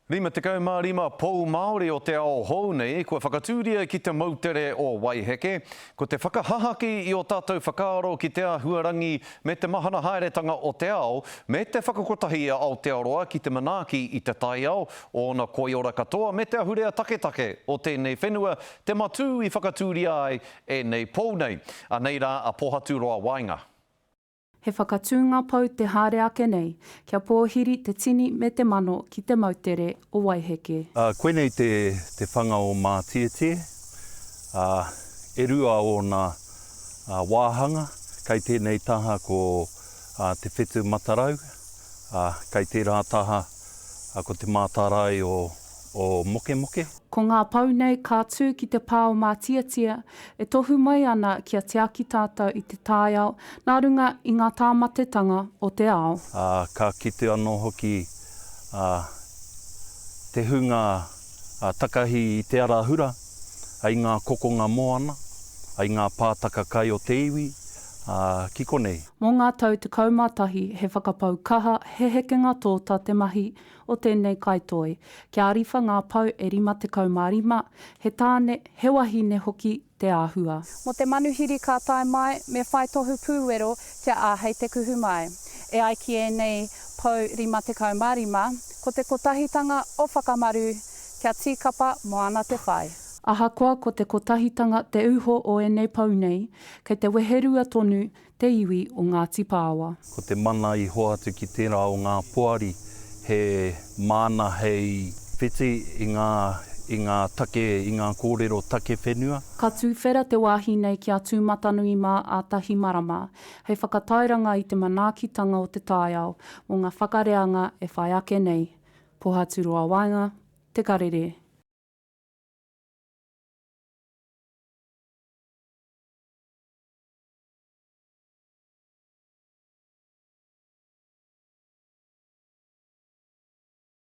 55 pou Māori o te ao hou nei kua whakatūria ki te moutere o Waiheke, ko te whakahahaki i ō tātou whakaaro ki te āhuarangi me te mahana haeretanga o te ao, me te whakakotahi i a Aotearoa ki te manaaki i te taiao, ōna koiora katoa me te ahurea taketake o tēnei whenua, te matū i whakatūria ai ēnei pou nei. Anei rā a Pohaturoa Waenga. He whakatūnga pou te haere ake nei, kia pōhiri te tini me te mano ki te moutere o Waiheke. Koinei te te whanga o Mātietie, ā, e rua ōna wāhanga, kei tēnei taha ko Te Whetū Matarau, ā, kei tērā taha ko Te Mātārae o o Mokemoke. Ko ngā pou nei ka tū ki te pā o Mātiatia e tohu mai ana kia tiaki tātou i te taiao nā runga i ngā tāmatetanga o te ao. Ā, ka kite anō hoki ā, te hunga takahi i te ara hura, i ngā kokonga moana, i ngā pātaka kai o te iwi, ā, ki konei. Mō ngā tau 11 he whakapau kaha, he hekenga tōta te mahi o tēnei kaitoi, kia ariwha ngā pou e 55, he tāne, he wahine hoki te āhua. Mō te manuhiri ka tae mai, me whai tohu pūwero kia āhei te kuhu mai. E ai ki ēnei pou 55, ko te kotahitanga o Whakamaru, kia tīkapa moana te whai. Ahakoa ko te kotahitanga te uho o ēnei pou nei, kei te weherua tonu te iwi o Ngāti Pāoa. Ko te mana i hoatu ki tērā o ngā poari he māna hei whiti i ngā, i ngā take, i ngā kōrero take whenua. Ka tuwhera te wāhi nei ki a Tūmatanui mā ā tahi marama, hei whakatairanga i te manaakitanga o te taiao mō ngā whakareanga e whai ake nei. Pohaturoa Waenga, Te Karere.